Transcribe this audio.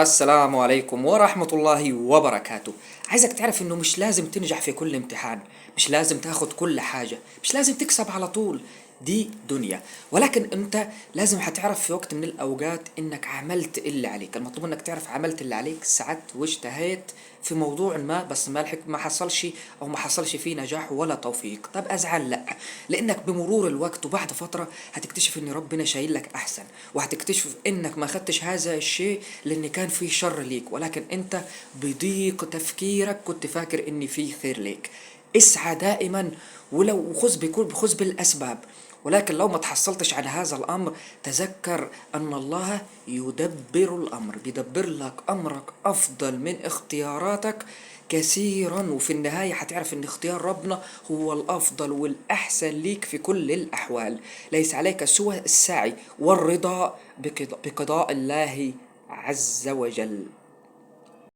السلام عليكم ورحمة الله وبركاته. عايزك تعرف انه مش لازم تنجح في كل امتحان، مش لازم تاخد كل حاجة، مش لازم تكسب على طول، دي دنيا. ولكن انت لازم هتعرف في وقت من الاوقات انك عملت اللي عليك. المطلوب انك تعرف عملت اللي عليك، سعدت واجتهدت في موضوع ما، بس ما لحق، ما حصلش او ما حصلش فيه نجاح ولا توفيق. طب ازعل؟ لا، لانك بمرور الوقت وبعد فترة هتكتشف ان ربنا شايل لك احسن، وهتكتشف انك ما خدتش هذا الشيء لان كان فيه شر ليك، ولكن انت بضيق تفكيرك كنت فاكر ان فيه خير ليك. اسعى دائما ولو خذ بكل خذ بالاسباب، ولكن لو ما تحصلتش على هذا الامر تذكر ان الله يدبر الامر، بيدبر لك امرك افضل من اختياراتك كثيرا، وفي النهاية هتعرف ان اختيار ربنا هو الافضل والاحسن ليك في كل الاحوال. ليس عليك سوى السعي والرضا بقضاء الله عز وجل.